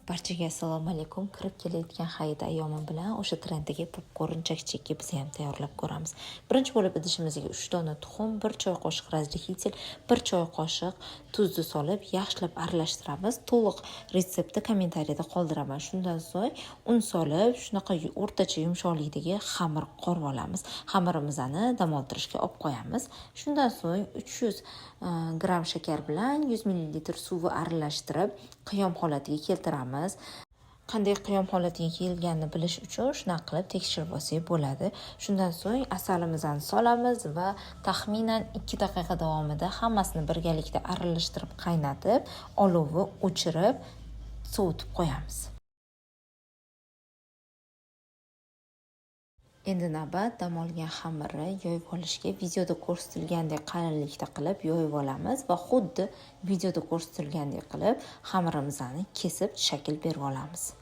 Barchaga assalomu alaykum. Kirib kelayotgan hayit ayyomi bilan o'sha trenddagi popkorn chakchakka biz ham tayyorlab ko'ramiz. Birinchi bo'lib idishimizga 3 dona tuxum, 1 choy qoshiq разрыхлитель, 1 choy qoshiq tuzni solib, yaxshilab aralashtiramiz. To'liq retseptni kommentariyada qoldiraman. Shundan so'ng un solib, shunaqa o'rtacha yumshoqlikdagi xamir qorib olamiz. Xamirimizni dam oldirishga olib qo'yamiz. Shundan so'ng 300 gramm shakar bilan 100 ml suvni aralashtirib, qiyom holatiga keltiramiz. Qanday qiyom holatiga kelganini bilish uchun shunaqa qilib tekshirib olsak bo'ladi. Shundan so'ng asalimizni solamiz va taxminan 2 daqiqa davomida hammasini birgalikda aralashtirib qaynatib, olovni o'chirib, sovutib qo'yamiz. Endi navbat dam olgan xamirni yoyib olishga. Videoda ko'rsatilgandek qalinlikda qilib yoyib olamiz va xuddi videoda ko'rsatilgandek qilib xamirimizni kesib shakl berib olamiz.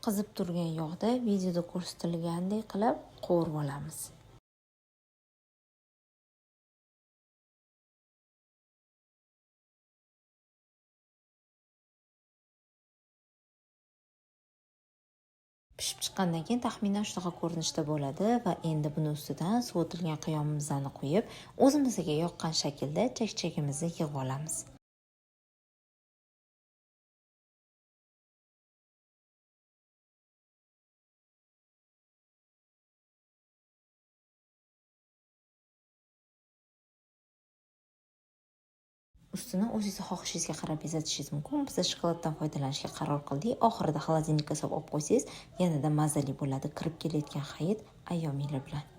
Qizib turgan yog'da videoda ko'rsatilgandek qilib qovurib olamiz. Pishib chiqqandan keyin taxminan shunaqa ko'rinishda bo'ladi va endi buni ustidan sovitilgan qiyomimizni qo'yib, o'zimizga yoqqan shaklda chakchagimizni yig'ib olamiz. Ustini o'zingiz xohishingizga qarab bezatishingiz mumkin. Biz shokoladdan foydalanishga qaror qildik. Oxirida холодильник ka solib olib qo'ysangiz, yanada mazali bo'ladi. Kirib kelayotgan hayit ayyominglar bilan.